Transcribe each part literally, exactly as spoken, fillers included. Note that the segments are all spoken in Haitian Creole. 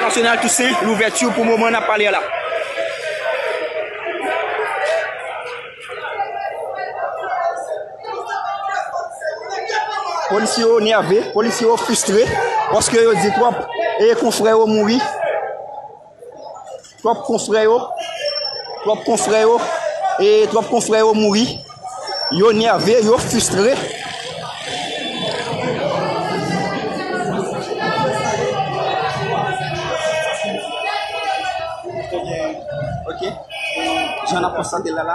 Nasyonal Tousen Louvèti pou moman n ap pale a la. Polisye yo nève, polisye yo fristre, paske yo di twòp e konfrè yo mouri. Twòp konfrè yo, twòp konfrè yo, e twòp konfrè yo mouri. Yo nève, yo fristre. Ok. Jan n ap konstate la la,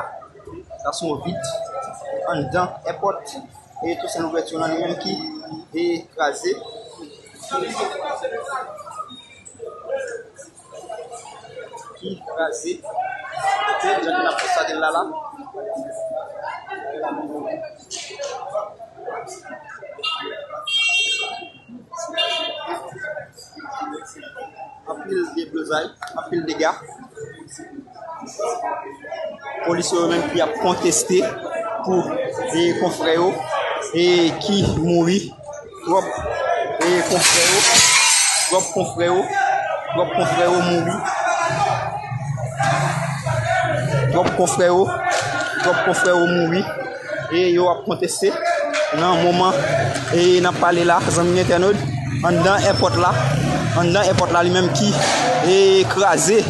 sa se yon vit anndan èpòt e Tousen Louvèti lan li menm ki e kraze. Ki kraze. Ok, jan nou ap konstate l la la. Anpil deblozay, anpil dega. Polisye yo menm ki ap konteste pou e konfrè yo e ki mouri. Twòp e konfrè yo, twòp konfrè yo, twòp konfrè yo mouri. Twòp konfrè yo, twòp konfrè yo mouri. E yo ap konteste nan moman e n ap pale la, zanmi entènot, anndan èpòt la, anndan èpòt la li menm ki e kraze.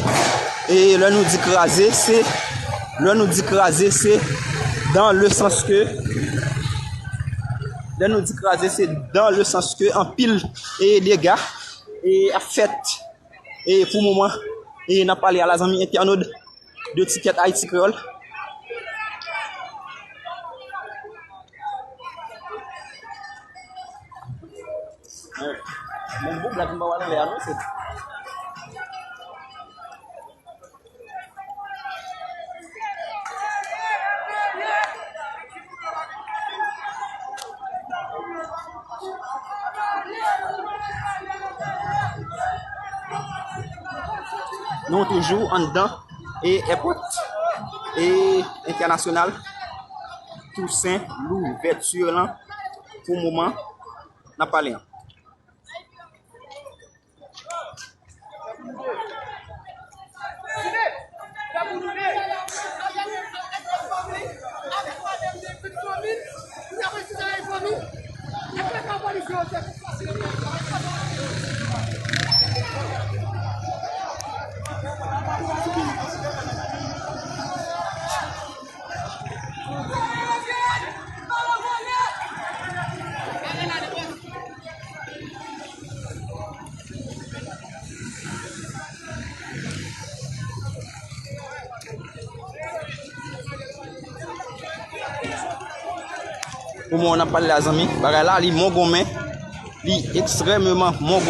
E lè nou di kraze, se, lè nou di kraze, se dans le sens que, lè nou di kraze, se dans le sens que anpil e dega e ap fèt. E pou moman, e n ap pale a la zanmi entènot de Ticket Haïti Créole. Bon, bon, black mba wale anlè a non, se. Nou toujou anndan e èpòt e entènasyonal Tousen Louvèti lan pou moman n ap pale an. Pou moman n ap pale la, zanmi, bagay la, li mongonmen, li ekstrèmeman mongonmen.